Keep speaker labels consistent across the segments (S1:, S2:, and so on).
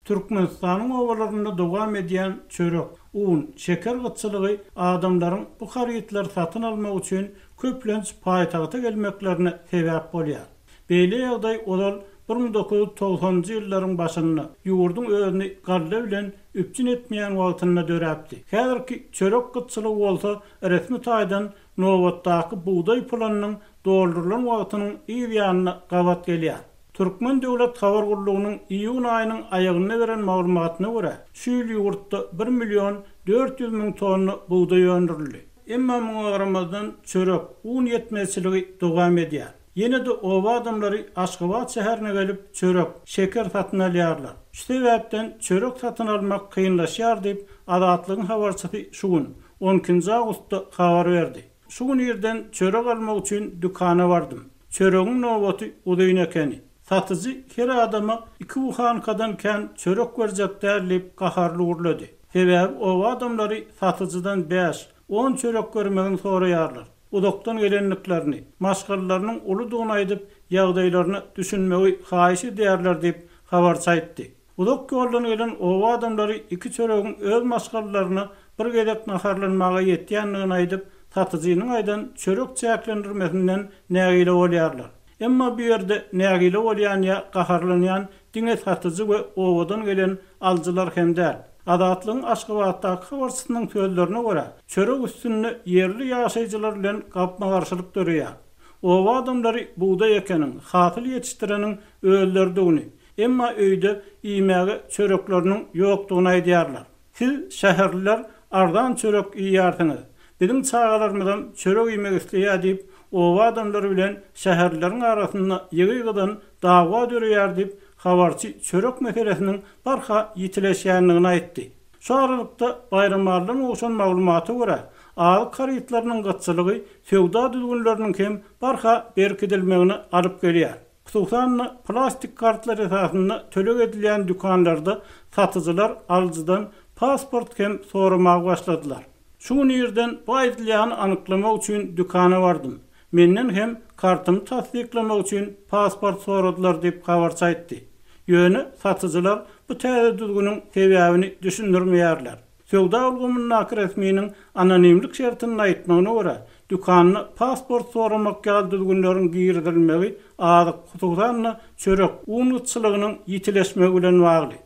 S1: Türkmenistanyň obalarynda dowam edýän çörek, un, şeker gytçylygy adamlaryň bu harytlary satyn almak üçin köplenç paýtagta gelmeklerine sebäp bolýar. Beýle ýagdaý ozal 1990-njy ýyllaryň başynda, ýurduň özüni galla bilen üpjün etmeýän wagtynda döräpdi. Häzirki çörek gytçylygy bolsa resmi taýdan nobatdaky bugdaý planynyň doldurylan wagtynyň yz ýanyna gabat gelýär. Türkmen döwlet habar gullugynyň iýun aýynyň aýagynda beren maglumatyna görä, şu ýyl ýurtda bir million 400 müň tonna bugdaý öndürildi. Emma muňa garamazdan, çörek, un ýetmezçiligi dowam edýär. Ýene-de oba adamlary Aşgabat şäherine gelip, çörek, şeker satyn alýarlar. Şu sebäpden çörek satyn almak kynlaşýar diýip, Azatlygyň habarçysy şu gün, on ikinji awgustda habar berdi. Şu gün irden çörek almak üçin dükana bardym. Çöregiň nobaty uzyn ekeni. Satyjy her adama iki buhankadan kän çörek berjek däl diýip gaharly gürledi. Sebäbi oba adamlary satyjydan bäş, on çörek bermegini soraýarlar. Uzakdan gelendiklerini, maşgalalarynyň uludygyny aýdyp, ýagdaýlaryna düşünmegi haýyş edýärler diýip, habarçy aýtdy. Uzak ýoldan gelen oba adamlary iki çöregiň öz maşgalalaryna bir gezek naharlanmaga ýetýändigini aýdyp, satyjynyň aýdan çörek çäklendirmesinden nägile bolýarlar. Emma bu ýerde nägile bolýan ýa gaharlanýan diňe satyjy we obadan gelen alyjylar hem däl. Azatlygyň Aşgabatdaky habarçysynyň sözlerine görä, çörek üstünde ýerli ýaşaýjylar bilen gapma-garşylyk döreýär. Oba adamlary bugdaý ekeniň, hasyl ýetişdireniň özleridigini, emma öýde iýmäge çörekleriniň ýokdugyny aýdýarlar. Siz, şäherliler, arzan çörek iýýärsiňiz. Biziň çagalarymyzam çörek iýmek isleýär diýip, oba adamlary bilen şäherlileriň arasynda ýygy-ýygydan dawa döreýär diýip, habarçy çörek meselesiniň barha ýitileşýändigini aýtdy. Şu aralykda, Baýramalydan gowşan maglumata görä, azyk harytlarynyň gytçylygy söwda düzgünleriniň hem barha berkidilmegine alyp gelýär. Hususan-da, plastik kartlar esasynda töleg edilýän dükanlarda satyjylar alyjydan pasport hem soramaga başladylar. Şu gün irden bu aýdylýany anyklamak üçin dükana bardym. Menden hem kartymy tassyklamak üçin pasport soradylar diýip, habarçy aýtdy. Ýöne satyjylar bu täze düzgüniň sebäbini düşündirmeýärler. Söwda ulgamyndaky resminiň anonimlik şertinde aýtmagyna görä, dükanda pasport soramak ýaly düzgünleriň girizilmegi azyk, hususan-da, çörek, un gytçylygynyň ýitileşmegi bilen bagly.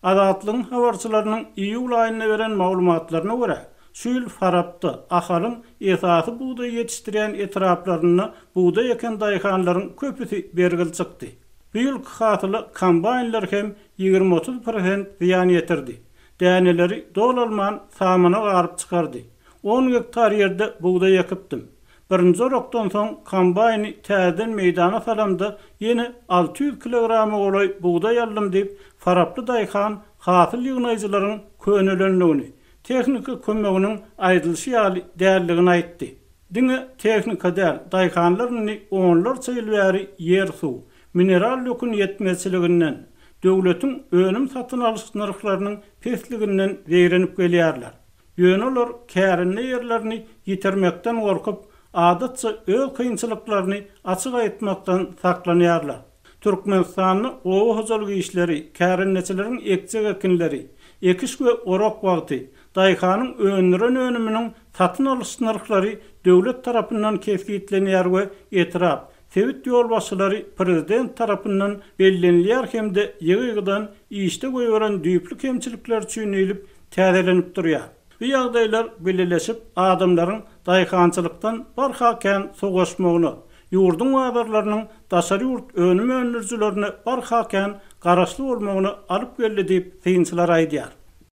S1: Azatlygyň habarçylarynyň iýul aýynda beren maglumatlaryna görä, şu ýyl Farapda, Ahalyň esasy bugdaý ýetişdirýän etraplarynda bugdaý eken daýhanlaryň köpüsi bergili çykdy. Bu ýylky hasyla kombaýnlar hem 20-30 prosent zyýan ýetirdi. Däneleri dolalman samana garyp çykardy. On gektar ýerde bugdaý ekipdim. Birinji orakdan soň kombaýny täzeden meýdana salamda ýene 600 kilograma golaý bugdaý aldym diýip, faraply daýhan hasyl ýygnaýjylaryň könelendigini, tehnika kömeginiň aýdylyşy ýaly däldigini aýtdy. Diňe tehnika däl, daýhanlar indi onlarça ýyl bäri ýer-suw, mineral dökün ýetmezçiliginden, döwletiň önüm satyn alyş nyrhlarynyň pesliginden zeýrenip gelýärler. Ýöne olar kärende ýerlerini ýitirmekden gorkup, adatça öz kynçylyklaryny açyk aýtmakdan saklanýarlar. Türkmenistanda oba hojalyk işleri, kärendeçileriň ekjek ekinleri, ekiş we orak wagty, daýhanyň öndüren önüminiň satyn alyş nyrhlary döwlet tarapyndan kesgitlenýär we etrap, sebit ýolbaşçylary prezident tarapyndan bellenilýär hem-de ýygy-ýygydan işde goýberen düýpli kemçilikleri üçin diýlip täzelenip durýar. Bu ýagdaýlar bileleşip adamlaryň daýhançylykdan barha kän sowaşmagyna, ýurduň bazarlarynyň daşary ýurt önüm öndürijilerine barha kän garaşly bolmagyna alyp geldi diýip, synçylar aýdýar.